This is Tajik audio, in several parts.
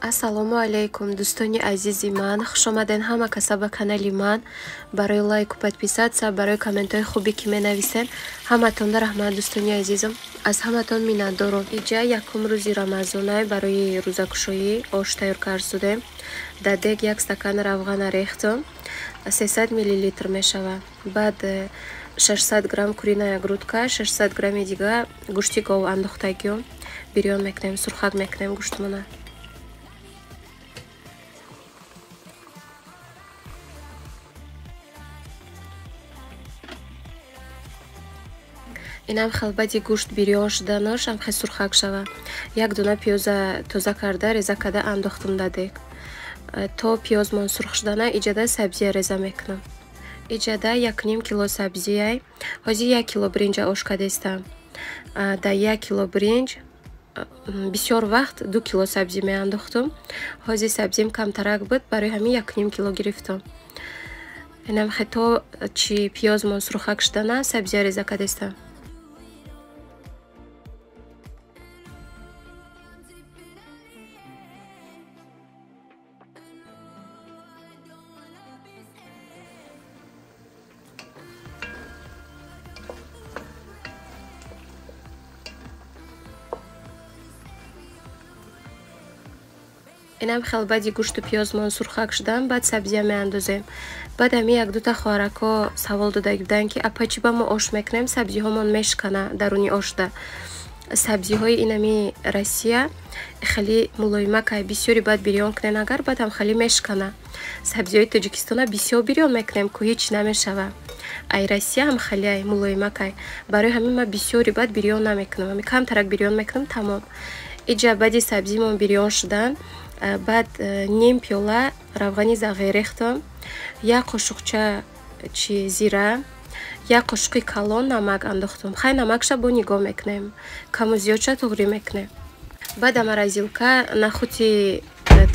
Ассалому алайкум, дӯстони азизи ман. Хуш омаден ҳама каса ба канали ман. Барои лайку подписаться, барои комментҳои хубе ки менависен, ҳаматонда раҳмат, дӯстони азизам. Аз ҳаматон миннатдорам. Иҷа якум рӯзи Рамазонай барои рӯзакушоӣ ош тайёр кард шудем. Дар дег як стакан равғана рехтам, 300 миллилитр мешавад. Баъд 600 грамм куриная грудка, 600 грамми дига гӯшти гов андохтагиём. Бирён мекунем, сурхак мекунем гӯштмона. Инам хел баъди гӯшт бирён шуданаш ам хел сурхак шава. Як дона пиёза тоза карда, реза карда андохтам дар дег. То пиёзмон сурх шудана иҷада сабзия реза мекунам. Иҷада 1,5 кило сабзияй. Ҳозир 1 кило бринҷа ош кардестам. Дар 1 кило бринҷ бисёр вақт 2 кило сабзӣ меандохтам. Ҳозир сабзим камтарак буд, барои ҳамин 1,5 кило гирифтам. Инам хел то чи пиёзмон сурхак шудана сабзия реза кардестам. Инам хел баъди гӯшту пиёзмон сурхак шудан, баъд сабзия меандозем. Баъд ҳами як-дута хоҳаракҳо савол дода буданд, ки апа, чӣ ба мо ош мекунем, сабзиҳомон мешкана даруни ошда. Сабзиҳои инами Россия хеле мулоимакай, бисёри баъд бирён кунен агар, баъд ҳам хеле мешкана. Сабзиҳои Тоҷикистона бисёр бирён мекунем, ку ҳеҷ намешава. Ай Россия ҳам хеле ай мулоимакай. Барои ҳамин ман бисёри баъд бирён намекунам, ҳами камтарак бирён мекунам, тамом. Иҷа баъди сабзимон бирён шудан, баъд ним пиёла равғани зағир рехтам, як қошуқча чи зира, як қошуқи калон намак андохтам. Хай, намакша бо нигоҳ мекунем, каму зиёдша туғрӣ мекунем. Баъд морозилка нахути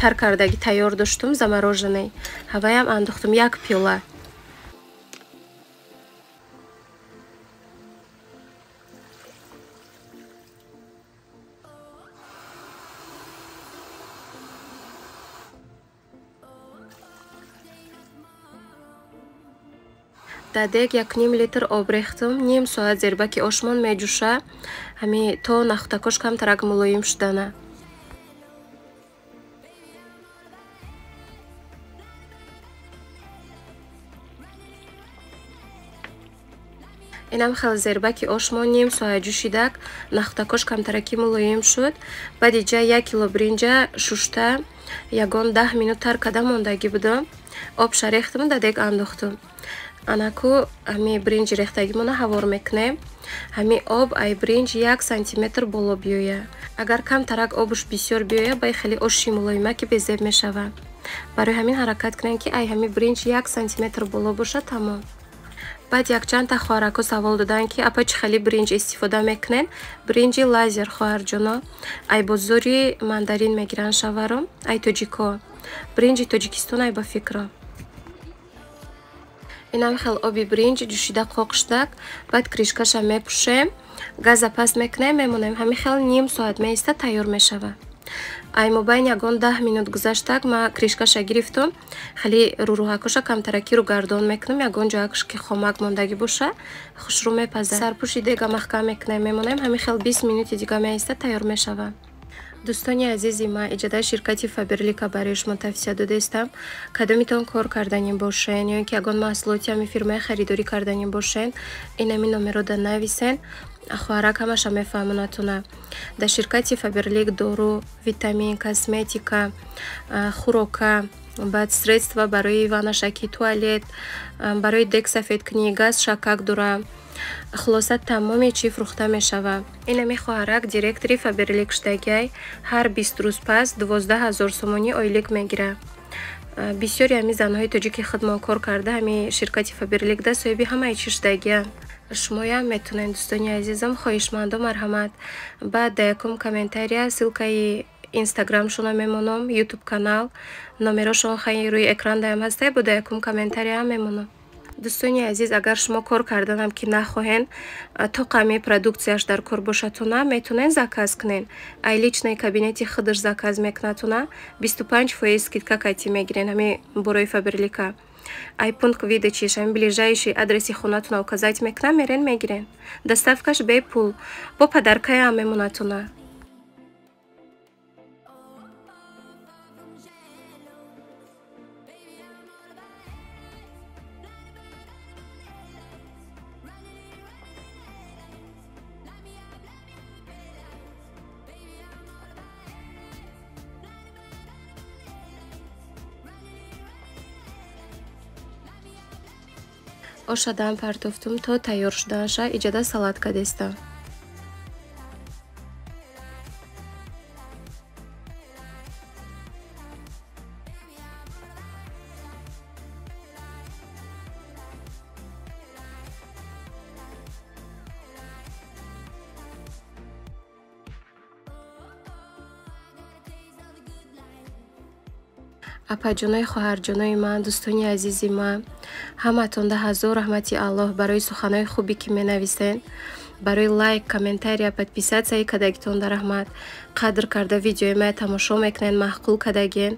тар кардагӣ тайёр доштум, замороженный, ҳаваям андохтам як пиёла. Дар дег 1,5 литр об рехтам, ним соат зербаки ошмон меҷӯша, ҳами то нахутакош камтарак мулоим шудана. Инам хел зербаки ошмон ним соат ҷӯшидак, нахутакош камтараки мулоим шуд. Баъд иҷа 1 кило бринҷа шушта ягон 10 минут тар карда мондагӣ будам. Обша рехтам, дар дег андохтам. Анаку ҳами бринҷи рехтагимона ҳавор мекунем. Ҳами об ай бринҷ 1 сантиметр боло биёя. Агар камтарак обуш бисёр биёя, бай хеле оши мулоимаки безеб мешава. Барои ҳамин ҳаракат кунем, ки ай ҳами бринҷ 1 сантиметр боло боша, тамом. Баъд якчандта хоҳаракҳо савол доданд, ки апа, чӣ хеле бринҷ истифода мекунен? Бринҷи лазер, хоҳарҷоно, ай бозори мандарин мегиранд шаваро, ай тоҷико. Бринҷи Тоҷикистон ай ба фикро. Инам хел оби бринҷ ҷӯшида қоқ шудак, баъд крышкаша мепӯшем, газа паст мекунем, мемонем. Ҳами хел ним соат меиста, тайёр мешава. Ай мобайн ягон 10 минут гузаштак, ма крышкаша гирифтум, хеле рӯрӯҳакоша камтараки рӯгардон мекунам, ягон ҷоякш ки хомак мондагӣ боша, хушрӯ мепазад. Сарпӯши дега маҳкам мекунем, мемонем, ҳами хел 20 минути дига меиста, тайёр мешава. Дӯстони азизи ман, иҷодаи ширкати Фаберлика барои шумо тавсия додаистам. Кадомитон кор карданӣ бошен ё ин ки ягон маҳсулоти ҳами фирмаи харидорӣ карданӣ бошен, инами номерода нависен, хоҳарак ҳамаша мефаҳмонатона. Дар ширкати Фаберлик дору, витамин, косметика, хӯрока, баъд средства барои ванашаки, туалет, барои дег сафедкунӣ, газ шакак дора. Хулоса, тамоми чӣ фурӯхта мешавад. Инами хоҳарак директори Фаберлик шудагиай, ҳар 20 рӯз пас 12 000 сомонӣ ойлик мегирад. Бисёри ҳами занҳои тоҷики худмон кор карда ҳами ширкати Фаберликда соҳиби ҳамаи чӣ шудагианд. Шумоям метавонед, дӯстони азизам, хоҳишмандо марҳамат. Баъд дар якум комментария ссылкаи инстаграмшона мемонам, ютуб канал, номерошон хай рӯи экран даям ҳастай, бо дар якум комментарияам мемонам. Дӯстони азиз, агар шумо кор карданам ки нахоҳен, то қами продукцияш дар кор бошатуна, метонен заказ кунен. Ай личный кабинети худаш заказ мекунатуна, 25% скидка кати мегирен ҳами борои Фаберлика. Ай пункт выдачиш, ҳами ближайший адреси хонатуна указать мекунам, мерен мегирен. Доставкаш бепул, бо подаркаям мемонатуна. Оша дам партофтум то тайёр шуданша, иҷода салат кадестам. Апаҷонои хоҳарҷонои ман, дӯстони азизи ман, ҳаматонда ҳазор раҳмати Аллоҳ барои суханои хубе ки менависен, барои лайк, комментария, подписатсияи кадагитонда раҳмат. Қадр карда видеои мая тамошо мекунен, маъқул кадаген.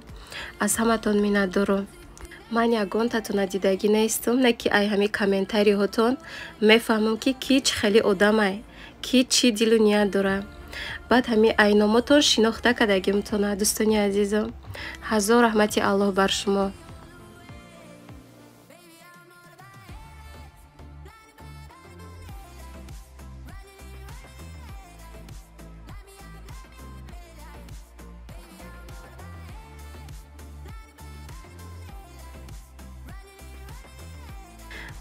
Аз ҳаматон миннатдорам. Ман ягонтатона дидагӣ нестум, не ки ай ҳами комментариҳотон мефаҳмам, ки ки чӣ хеле одамай, ки чӣ дилу ният дора. Баъд ҳами айномотон шинохта кадагимтона, дӯстони азизам. Ҳазор раҳмати Аллоҳ бар шумо.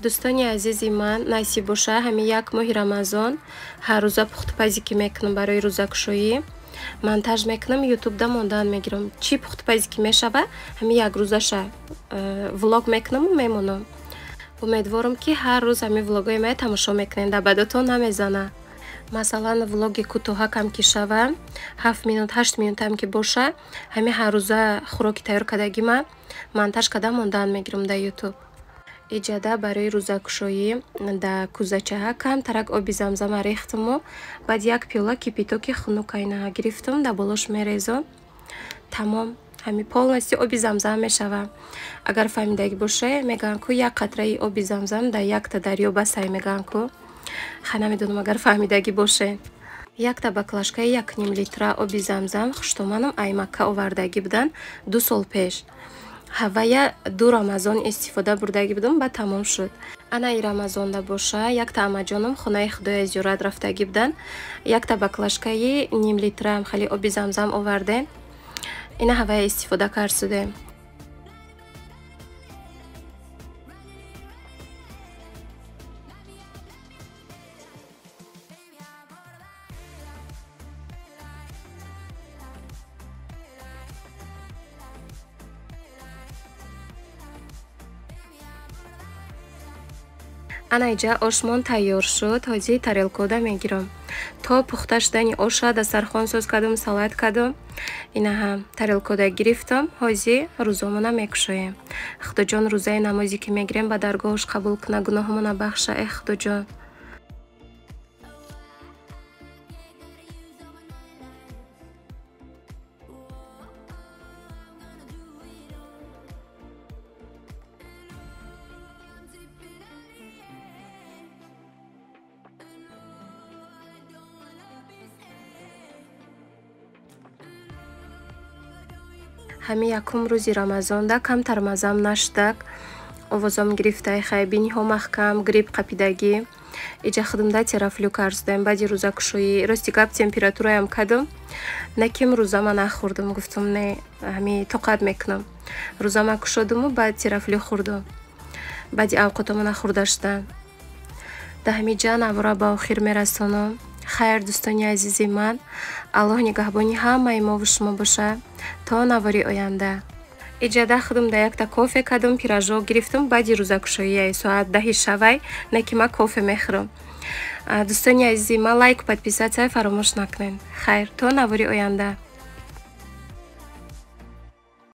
Дӯстони азизи ман, насиб боша ҳами як моҳи Рамазон ҳар рӯза пухтупазӣ ки мекунам барои рӯзакушоӣ, монтаж мекунам, ютубда мондан мегирам. Чӣ пухтупазӣ ки мешава, ҳами як рӯзаша влог мекунаму мемонам. Умедворам, ки ҳар рӯз ҳами влогои мая тамошо мекунед, дар бадотон намезана. Масалан, влоги кӯтоҳакам ки шава, 7 минут, 8 минутам ки боша, ҳами ҳар рӯза хӯроки тайёр кардагима монтаж карда мондан мегирам дар ютуб. Иҷода барои рӯзакушоӣ дар кӯзачаҳа камтарак оби замзама рехтуму баъд як пиёла кипятоки хунук айна гирифтум, дар болош мерезом. Тамом, ҳами полностью оби замзам мешава. Агар фаҳмидагӣ боше, мегӯянд ку як қатраи оби замзам дар якта дарё басай, мегӯянд ку. Ха, намедонам, агар фаҳмидагӣ боше. Якта баклажкаи 1,5 литра оби замзам хуштоманам ай Макка овардагӣ будан 2 сол пеш. Ҳавая 2 Рамазон истифода бурдагӣ будам, баъд тамом шуд. Ана и Рамазонда боша, якта амаҷоном хонаи худоя зиёрат рафтагӣ будан, якта баклажкаи ним литраам хеле оби замзам овардем. Ина ҳавая истифода кард судем. Ана иҷа ошмон тайёр шуд, ҳозир тарелкода мегирам. То пухта шудани оша дастархон соз кардам, салат кардам. Инаҳа тарелкода гирифтам, ҳозир рӯзомона мекушоем. Худоҷон, рӯзаи намозе ки мегирем ба даргоҳаш қабул куна, гуноҳмона бахша, э Худоҷон. Ҳами якум рӯзи Рамазонда камтар мазам нашудак, овозом гирифтай, хай биниҳо маҳкам, грипп қапидагӣ. Иҷа худумда терафлю кард судем баъди рӯзакушоӣ. Рости гап, температураям кадам, наким рӯзама нахӯрдум, гуфтум не, ҳами тоқат мекунам. Рӯзама кушодуму баъд терафлю хӯрдум. Баъди авқотомо нахӯрда шудан. Дар ҳами ҷа навора ба охир мерасонам. Хайр, дӯстони азизи ман, Аллоҳ нигаҳбони ҳамаи мову шумо боша. То навори оянда. Иҷода худум да якта кофе кардум, пиражок гирифтум, баъди рӯзакушоияи соат 10 шавай, не ки ман кофе мехӯрам. Дӯстони азизи ман, лайку подписатсия фаромӯш накунед. Хайр, то навори оянда.